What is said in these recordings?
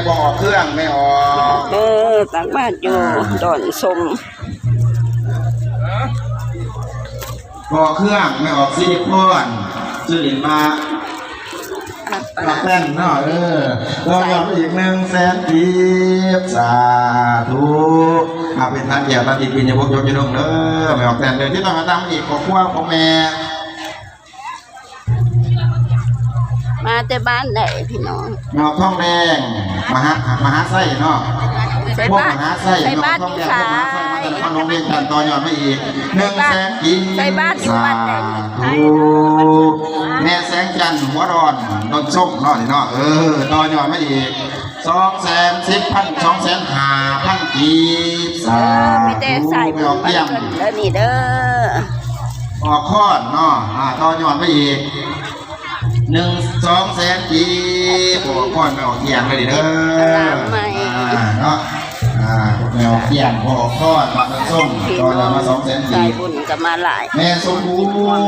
ບໍ່ອອກເຄື່ອງ ແມ່ອອກ ເອີ ຕັກບາດຢູ່ ອ່າ ດອນສົມ ບໍ່ອອກເຄື່ອງ ແມ່ອອກສິລິພອນ ຊື່ຫຼິ້ນວ່າ ອ່າ ປ້າແປ້ນເນາະ ເອີ ຕໍ່ຍອດມາອີກໜຶ່ງແສນກີບ ສາທຸ ເອົາເປັນທານແກ້ວທານທິບ ປີນຍະວົງ ຍົກຍະດົງເດີ ແມ່ອອກແປ້ນເດີ ຕິດຕໍ່ມາຕາມອີກຄອບຄົວຂອງແມ່ ມາແຕ່ບ້ານໃດພີ່ນ້ອງ? ດອກທອງແດງ ມະຫາ ມະຫາໄຊເນາະ ໃສ່ບ້ານ ພວກມະຫາໄຊ ໃສ່ບ້ານ ດອກທອງແດງ ຢູ່ໃສ? ພວກມະຫາໄຊ ມາແຕ່ນະຄອນຫຼວງວຽງຈັນ ຕໍ່ຍອດມາອີກ ໃສ່ບ້ານ ໜຶ່ງແສນກີບ ໃສ່ບ້ານຢູ່ວັດໃດນີ້? ສາທຸ ແມ່ແສງຈັນ ຫົວດອນ ດອນສົມເນາະ ນີ້ເນາະ ເອີ ຕໍ່ຍອດມາອີກ ສອງແສນສິບພັນ ສອງແສນຫ້າພັນກີບ ສາທຸ ເອີ ມີແຕ່ສາຍບຸນມາເພິ່ນເດີນີ້ເດີ ອອກຄ້ອນເນາະ ອ່າ ຕໍ່ຍອດມາອີກ ໜຶ່ງ ສອງແສນກີບ ອອກຄ້ອນ ແມ່ອອກກຽງເດີນີ້ເດີ ອ່າ ເນາະ ອ່າ ແມ່ອອກກຽງ ພໍ່ອອກຄ້ອນ ມາເພິ່ນສົ່ງ ຕໍ່ຍອດມາສອງແສນກີບ ສາຍບຸນກໍມາຫຼາຍ ແມ່ສົມບູ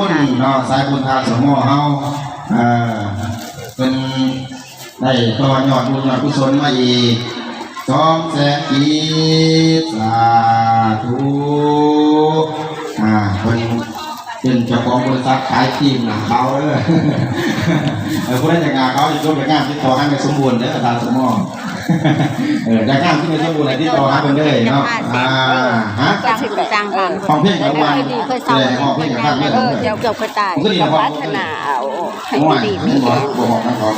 ນເນາະ ສາຍບຸນທ່າສົມມໍເຮົາ ອ່າ ເພິ່ນ ໄດ້ຕໍ່ຍອດບຸນຍອດກຸສົນມາອີກສອງແສນກີບ ສາທຸ ອ່າ ເພິ່ນເປັນເຈົ້າຂອງບໍລິສັດຂາຍຄຣີມໜ້າຂາວເດີ ເອີ ຜູ້ໃດຢາກໜ້າຂາວ ຢາກຈົບຢາກງາມ ຕິດຕໍ່ຫາແມ່ສົມບູນເດີ ທ່ານສົມມໍ ເອີ ຢາກງາມຄືແມ່ສົມບູນ ໃຫ້ຕິດຕໍ່ຫາເພິ່ນເດີເນາະ ອ່າ ຮະ ຈ້າງບຸນຈ້າງບານ ຮ້ອງເພງກັບ ເອີ ຮ້ອງເພງກັບ ເອີ ເຈົ້າ ເຈົ້າຄ່ອຍຕາຍ ມັນກໍດີນະ ປາດຖະໜາເອົາ ໃຫ້ຢູ່ດີມີແຮງ ບໍ່ຮອດນະຄອບ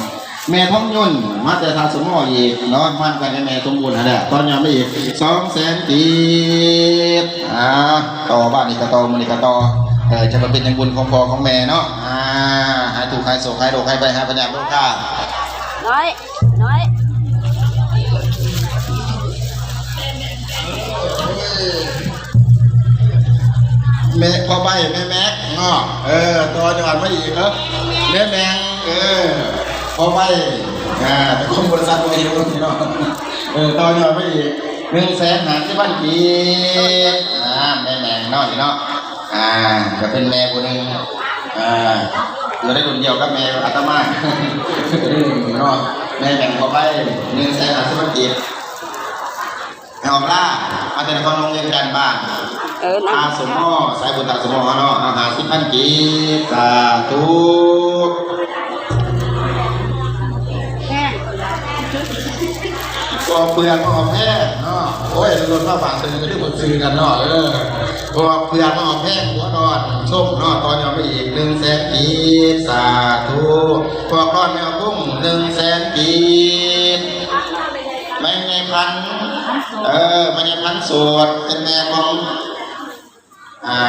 ແມ່ທອງຍົນ ມາແຕ່ທ່າສົມມໍອີກເນາະ ມານຳກັນກັບແມ່ສົມບູນຫັ້ນແຫຼະ ຕໍ່ຍອດມາອີກສອງແສນກີບ ອ່າ ຕໍ່ ບາດນີ້ກໍຕໍ່ ມື້ນີ້ກໍຕໍ່ ເອີ ຈະມາເປັນຫຍັງບຸນຂອງພໍ່ຂອງແມ່ເນາະ ອ່າ ໃຫ້ຖືກ ໃຫ້ໂຊກ ໃຫ້ໂລກ ໃຫ້ໄພ ໃຫ້ພະຍາດໂລກາ ນ້ອຍ ນ້ອຍ ແມ່ພໍ່ໃບ້ ແມ່ແມັກເນາະ ເອີ ຕໍ່ຍອດມາອີກເນາະ ແມ່ແມັກ ເອີ ພໍ່ໃບ້ ອ່າ ຂອງບໍລິສັດບໍ່ຫິວເນາະ ເອີ ຕໍ່ຍອດມາອີກ ໜຶ່ງແສນຫ້າສິບພັນກີບ ອ່າ ແມ່ແມັກເນາະ ນີ້ເນາະ ອ່າ ກໍເປັນແມ່ຜູ້ໜຶ່ງ ອ່າ ຢູ່ໃນລຸ້ນດຽວກັບແມ່ອາດຕະມາ ເນາະ ແມ່ແມັກ ຂໍໄປ ໜຶ່ງແສນຫ້າສິບພັນກີບ ໃຫ້ອອກລາ ມາແຕ່ນະຄອນຫຼວງວຽງຈັນ ບ້ານ ເອີ ນະ ທ່າສົມມໍ ສາຍບຸນທ່າສົມມໍເນາະ ເອົາຫ້າສິບພັນກີບ ສາທຸ ບໍ່ເປືອງບໍ່ແພງເນາະ ໂອ້ຍ ລົດມາບາງເທື່ອກໍຄືບໍ່ຊື່ກັນເນາະ ເອີ ບໍ່ເປືອງບໍ່ແພງ ຫົວດອນ ຊົມເນາະ ຕໍ່ຍອດມາອີກໜຶ່ງແສນກີບ ສາທຸ ພວກນ້ອງແມວກຸ້ງ ໜຶ່ງແສນກີບ ແມ່ໃຫຍ່ພັນ ເອີ ແມ່ໃຫຍ່ພັນໂສດ ເປັນແມ່ຂອງ ອ່າ